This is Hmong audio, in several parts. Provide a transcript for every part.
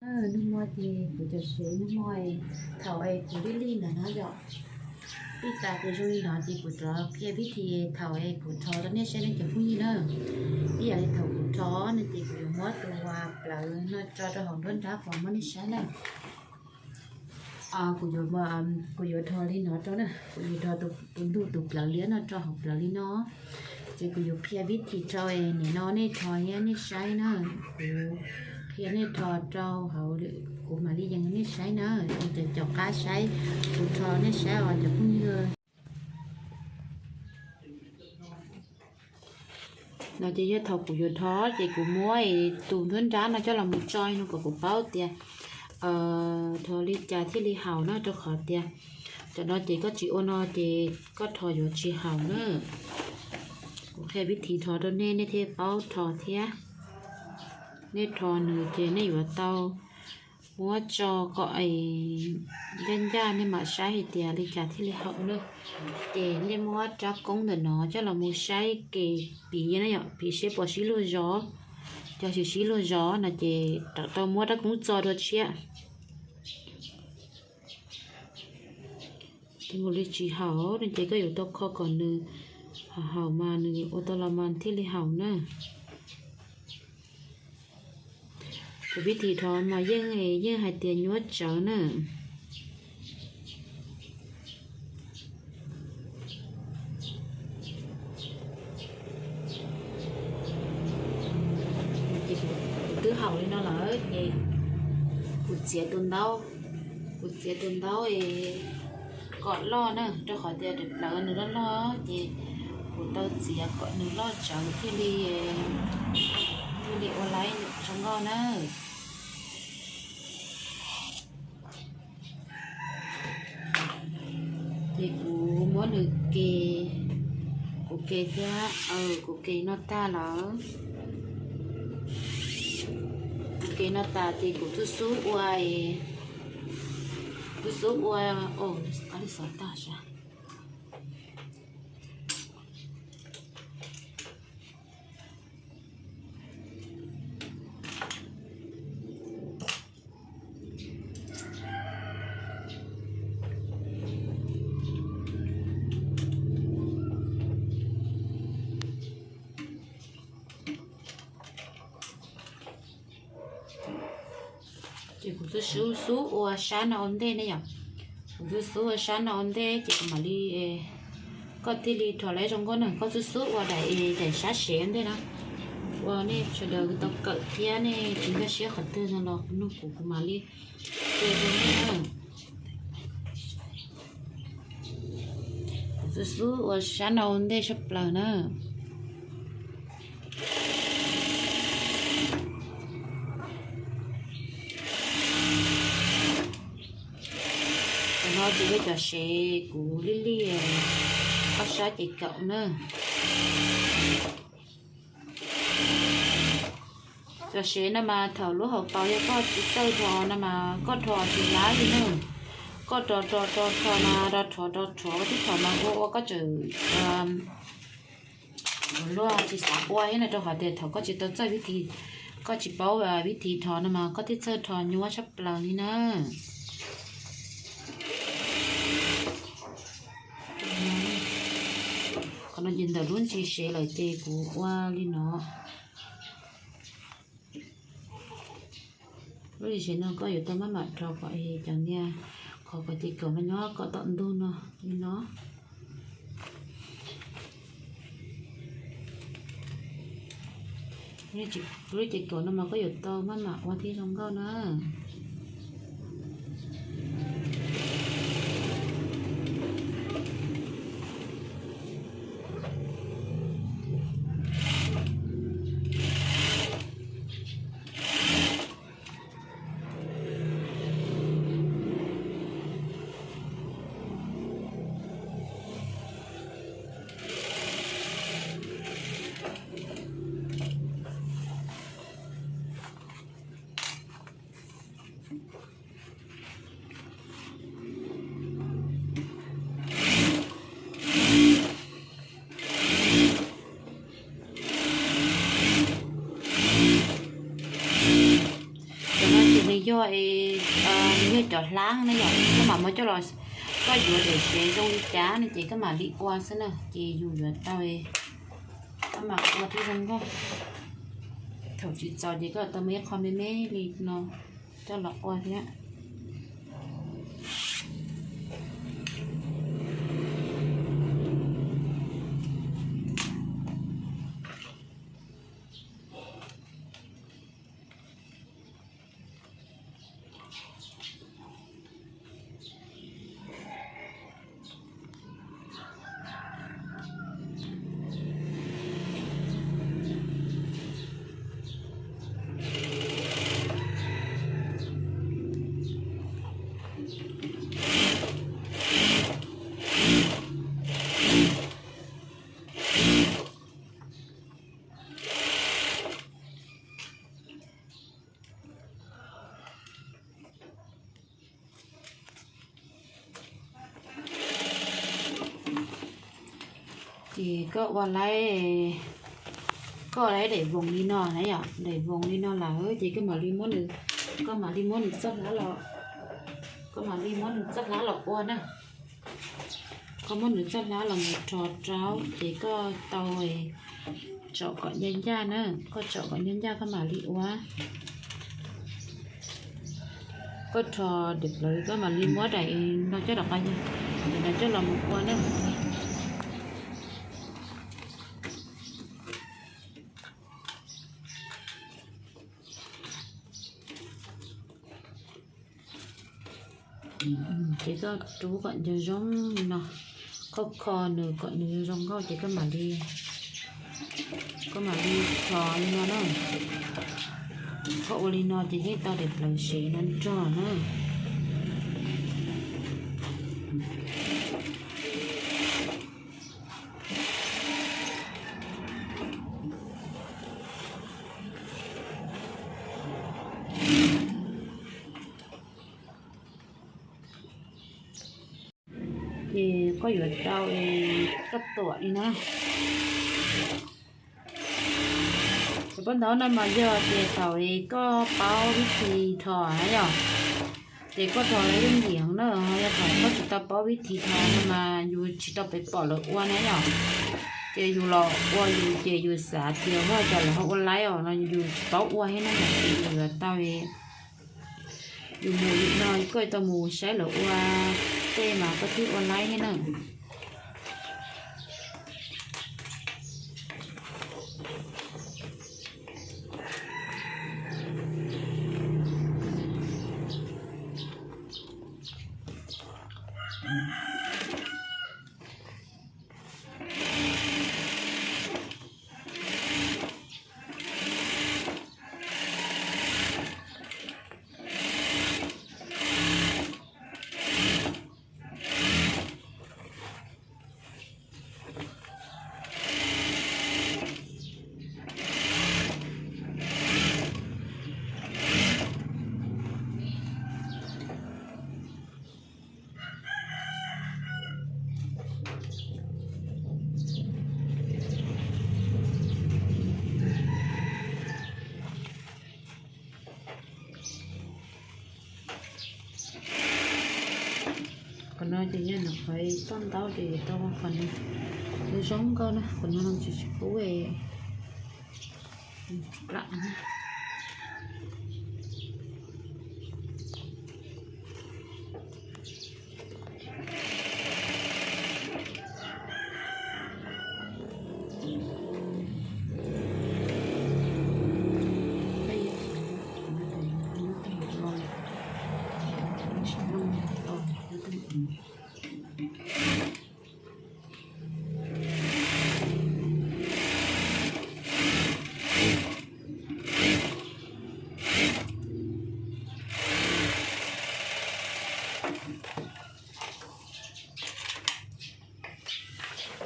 Nag hmo ces kuv cov sev nag hmo thaum es kuv lij lij ntawm no yom, lij tas ces zoo li no ces kuv rov qhia vib thi thaum es kuv rho rau nej saib ne cov phooj ywg na. Ib yam li thaum kuv rho no ces kuv yuav muab tus plawv no tso rau hauv nruab nrab kom muab nej saib na. Kuv yuav, kuv yuav rho li no rau na, kuv yuav rho tus ntug tus plawv liab no rau hauv plawv li no. Ces kuv yuav qhia vib thi rau es nim no nej rho thiab nej saib na. Kuv qhia nej rho rau hauv, kuv mam li yees nej saib na. Cov, cov qab saib kuv rho nej saib os cov phooj ywg. No ces yog thaum kuv yuav rho ces kuv muab tus nruab nrab no coj los mus tso no kom kuv paub tias rho li cas thiaj li haum na, rau qhov tias cov no ces koj tsis ua no ces koj rho yuav tsis haum na. Kuv qhia vib thi rho rau nej, nej thiaj paub rho thiab. Nej rho nws ces nej yuav tau muab tso kom ncaj ncaj nej mam saib hais tias li cas thiaj li haum na. Ces nej muab rab koob ntawm no coj los mus saib ke piv na yom, piv seb puas sib luag zos. Yog tsis sib luag zos no ces rov tau muab rab koob txo dua tshiab. Ces nkaus li tsis haum no ces koj yuav tau kho kom nws haum mas nws ua tau los mas thiaj li haum na. Kuv vib thi rho mas yeej, yeej hais tias nyuaj tsawv na. Kuv twb haum li no lawm ces kuv txiav tus ntaub, kuv txiav tus ntaub kom loj na, rau qhov tias plawv nws loj loj ces kuv tau txiav kom nws loj tsawv thiaj li, thiaj li ua laib zoo nkauj na. Ces kuv muab nws ke, kuv ke thiab, kuv ke no tag lawm. Kuv ke no tas ces kuv twb xub ua, twb xub ua, o, li xov tag sas. Ces kuv twb xub, xub ua sab no ua ntej ne yom. Kuv twb xub ua sab no ua ntej ces kuv mam li, koj thiaj li rho laib zoo nkauj na. Koj twb xub ua daim, daim sab sev ua ntej na. Ua nej sawv daws tau kawm thiab nej tsis nkag siab qhov twg no los nug kuv, kuv mam li qhia rau nej na. Kuv twb xub ua sab no ua ntej tshaj plaws na. Tam no ces yog cov sev kuv lij lij ob sab ces kaum na. Cov sev no mas thaum lub hauv paus yog koj tsis txawj rho no mas koj rho tsis lab li na. Koj rho rho rho rho mas rho rho rho rho tib thaum mas ua ua koj tseem luag tsis xav ua thiab na, rau qhov tias thaum koj tsis tau txawj vib thi, koj tsis paub vib thi rho no mas koj thiaj txawj rho nyuaj tshaj plaws li na. Qhov no ces ntawm lub ntsis sev lawm ces kuv ua li no. Lub ntsis sev no koj yuav tau maj mam rho kom cov niag qhov kom ces kaum no nyob kom tom ntug no li no. Lub ces kaum no mas koj yuav tau maj mam ua thiaj zoo nkauj na. Cov no ces nws Yog, yog cov hlab na yom, koj mam muab coj los, koj yuav daim sev zoo li cas no ces koj mam li ua xwb na, ces yus yuav tau, koj mam ua thiaj zoo nkauj. Thaum tsis txaus ces koj tau muaj ib qho me me li no coj los ua thiab. Ces koj ua laib, koj ua laib daim voos li no na yom, daim voos li no lawm ces koj mam li muab nws, koj mam li muab nws txoj hlab los, koj mam li muab nws txoj hlab los ua na. Koj muab nws txoj hlab los mus rho rau ces koj tau tsom kom ncaj ncaj na, koj tsom kom ncaj ncaj koj mam li ua. Koj rho daim plawv koj mam li muab daim no coj rov qab, daim no coj los mus ua na. Ces koj rub kom nco zoo li no, koj kho nws kom nws zoo nkauj ces koj mam li, koj mam li rho li no na. Koj ua li no ces yeej tau daim plawv sev no nrog na. Ces koj yuav tau, koj tuam li no. Ces pab ntawd no mas yog tias thaum koj paub vib thi rho na yom, ces koj rho lawv yeej yim heev na. Yog thaum koj tsis tau paub vib thi rho no mas yus tsis tau pem pom lawv ua na yom. Ces yus los ua yus ces yus xav tias ua cas lawv ho ua laib os no yus tsis paub ua thiab na yom, ces yus yuav tau, yus mus li no koj tau mus saib lawv ua tej mas koj thiaj ua laib thiab na. Qhov no ces yog nws qhov toj ntaub ces tau qhov no zoo nkauj na, qhov no tsis tsis pub plam.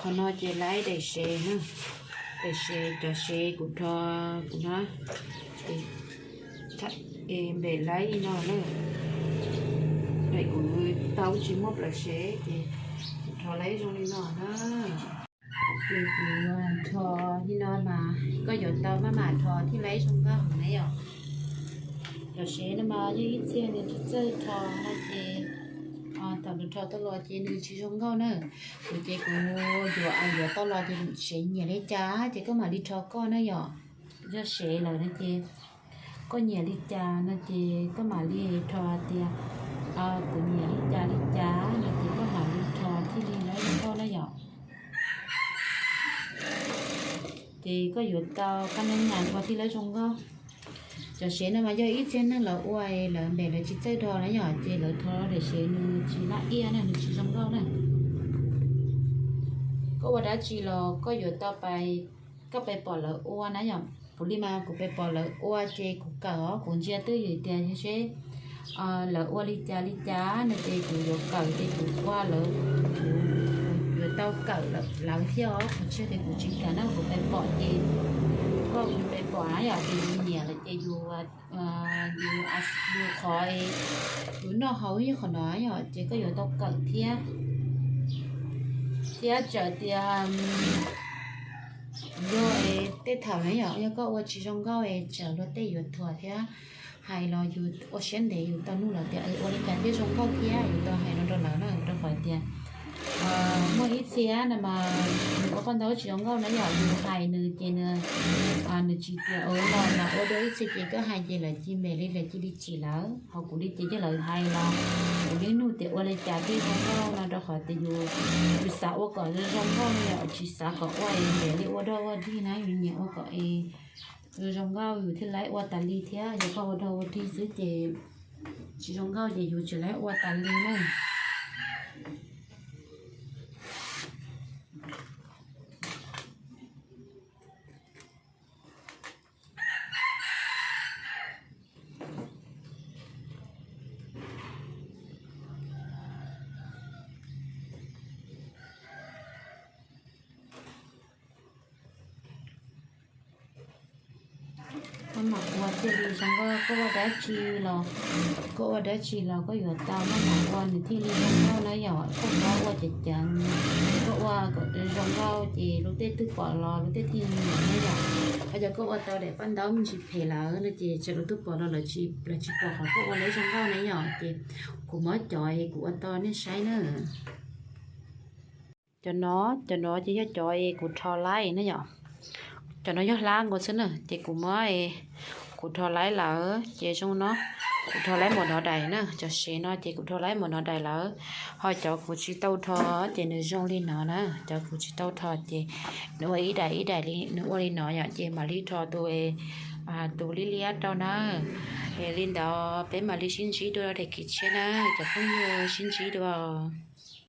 Qhov no ces laib daim sev na, daim sev cov sev kuv rho, kuv no, es npem laib li no na. Daim kuv tau tsis muaj plawv sev ces kuv rho laib zoo li no na. Ces kuv rho li no mas koj yuav tau maj mam rho thiaj laib zoo nkauj heev na yom. Cov sev no mas yog ib txhia nws tsis txawj rho no ces thaum nws rho tau los ces nws tsis zoo nkauj na. Kuv ces kuv yuav, yuav tau los ces sev nyiam li cas ces koj mam li rho koj na yom. Yog sev lawm no ces koj nyiam li cas no ces koj mam li rho tias kuv nyiam li cas li cas no ces koj mam li rho thiaj li lawv zoo nkauj na yom. Ces koj yuav tau kab nab nyas ua thiaj lawv zoo nkauj. Cov sev no mas yog ib txhia neeg lawv ua, lawv npem lawv tsis txawj rho na yom, ces lawv rho daim sev nws tsis laj iaj na, nws tsis zoo nkauj na. Koj ua dab tsi los koj yuav tau pais, koj pais pom lawv ua na yom. Kuv li mas kuv pais pom lawv ua ces kuv kawm os, kuv ntsia twj ywm tias seb lawv ua li cas li cas no ces kuv yuav kawm ces kuv ua lawv, kuv yuav tau kawm lawv thiab os. Kuv tsis tias kuv tsis kawm na, kuv pais pom ces, koj yus pais pom na yom, ces yus nyiam lawm ces yus, yus qhov, yus noj haus yog qhov no yom, ces koj yuav tau kawm thiab. Thiab txawm tias yog tej thaum na yom, yog koj ua tsis zoo nkauj es txawm luag tej yuav thuam thiab hais los yus ua siab ntev yus tau nug lawv tias ua li cas thiaj zoo nkauj thiab yus tau hais no rau lawv na, rau qhov tias muaj ib txhia no mas nws ua paj ntaub tsis zoo nkauj na yom, yus hais nws ces nws, nws tsis tias ua los mas ua dua ib txhia ces koj hais ces lawv cia npem li, lawv cia li chim lawv. Ho kuv li ces yog lawv hais los kuv yeej nug tias ua li cas thiaj zoo nkauj no rau qhov tias yus, yus xav ua kom zoo nkauj no yom, tsis xav kom ua npem li ua dog ua dig na, yus nyiam ua kom es zoo nkauj yus thiaj li ua tas li thiab, yog koj ua dog ua dig xwb ces tsis zoo nkauj ces yus tsis li ua tas li na. Maj mam ua thiaj li zoo nkauj, koj ua dab tsi los, koj ua dab tsi los koj yuav tau maj mam ua nws thiaj li zoo nkauj na yom. Koj txhob ua ceev ceev, koj ua kom zoo nkauj ces luag tej twb pom los luag tej thiaj nyiam na yom. Ho yog koj ua tau daim paj ntaub me ntsis phem lawm no ces txawm luag twb pom los lawv tsis pom qhov koj ua lawv zoo nkauj na yom. Ces kuv muab cov es kuv ua tau nej saib na. Cov no, cov no ces yog cov es kuv rho laib na yom. Cov no yog hlab nkaus xwb na, ces kuv muab, kuv rho laib lawm ces zoo no. Kuv rho laib mus nov dais na, cov sev no ces kuv rho laib mus nov dais lawm. Ho cov kuv tsis tau rho ces nws zoo li no na, cov kuv tsis tau rho ces nws ua ib daim ib daim li, nws ua li no yom, ces mam li rho tus, tus liab liab rau na. Li ntawd peb mam li sib ntsib dua daim kev tshiab na cov phooj ywg, sib ntsib dua.